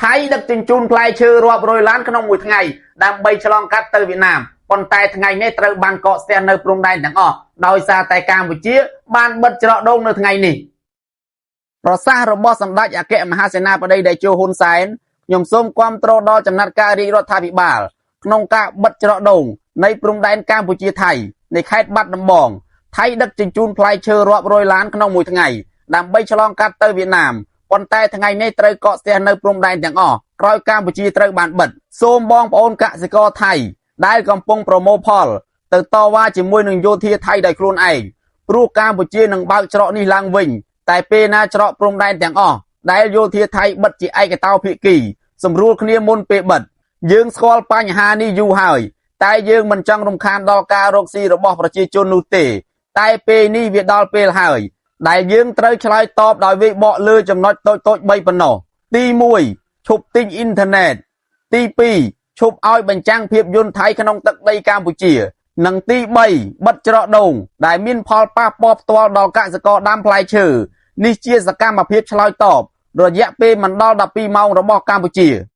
ថៃដឹកជញ្ជូនផ្លែឈើរាប់រយឡានក្នុងមួយថ្ងៃដើម្បីឆ្លងកាត់ទៅវៀតណាមប៉ុន្តែថ្ងៃនេះត្រូវបានកកស្ទះនៅព្រំដែនទាំងអស់ដោយសារតែកម្ពុជាបានបិទច្រកដូងនៅថ្ងៃនេះប្រសាសន៍របស់សម្ដេចអគ្គមហាសេនាបតីតេជោហ៊ុនសែនខ្ញុំសូមគាំទ្រដល់ចំណាត់ការរាជរដ្ឋាភិបាលក្នុងការបិទច្រកដូងនៃព្រំដែនកម្ពុជាថៃនៃខេត្តបាត់ដំបងថៃដឹកជញ្ជូនផ្លែឈើរាប់រយឡានក្នុងមួយថ្ងៃដើម្បីឆ្លងកាត់ទៅវៀតណាមប៉ុន្តែថ្ងៃនេះត្រូវកកស្ទះនៅព្រំដែនទាំងអស់ក្រោយកម្ពុជាត្រូវបានបិទសូមបងប្អូនកសិករថៃដែលកំពុងប្រមូលផលទៅតវ៉ាជាមួយនឹងយោធាថៃដោយខ្លួនឯងព្រោះកម្ពុជានឹងបើកច្រកនេះឡើងវិញតែពេលណាច្រកព្រំដែនទាំងអស់ដែលយោធាថៃបិទជាឯកតោភាគីសម្រួលគ្នាមុនពេលបិទយើងស្គាល់បញ្ហានេះយូរហើយតែយើងមិនចង់រំខានដល់ការរកស៊ីរបស់ប្រជាជននោះទេ តែពេលនេះវាដល់ពេលហើយ ដែលយើងត្រូវឆ្លើយតបដោយវាយបកលើចំណុចតូចៗ3ប៉ុណ្ណោះទី1ឈប់ទិញអ៊ីនធឺណិតទី2ឈប់ឲ្យបញ្ចាំងភាពយន្តថៃក្នុងទឹកដីកម្ពុជា និងទី3បិទច្រកដូងដែលមានផលប៉ះពាល់ផ្ទាល់ដល់កសិករដាំផ្លែឈើនេះជាសកម្មភាពឆ្លើយតបរយៈពេលមិនដល់12ម៉ោងរបស់កម្ពុជា។